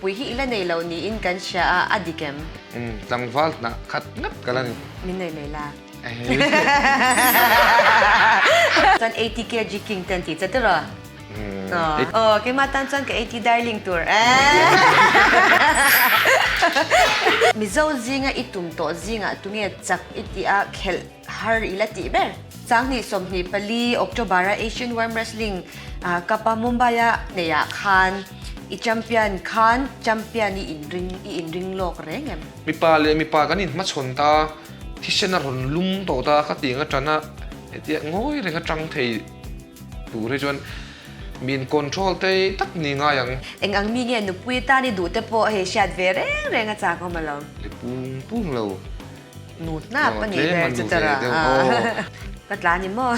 Nupui hi i la nei lo niin kan hria a, a dik em? Umm, tlangval hnah khat ngat ka la ni. Min nei mai la. Chuan 80 kg king te an tih che tiraw? Aw, keimah tan chuan ka 80 darling tur eh. Mizo zinga i tum tawh zingah tunge chak i tih a khelh har i la tih ber? Changhnih 24 October a Asian Worm Wrestling Cup a Mumbai a neihah khan i champion khan champion i inring i inring lawk reng em? Mipa leh mipa kan inhmachhawn ta, thisen a rawn lum tawh ta ka tih ang atana hetia ngawi reng atang thei tur hi chuan min control te tak ni ngai ang. Eng ang mi nge nupui tan i duh te pawh hei hriat ve reng reng a chak awm alawm. Li pung pung lo. Nu hnap a nih ber chu tara. Ka tla ni maw?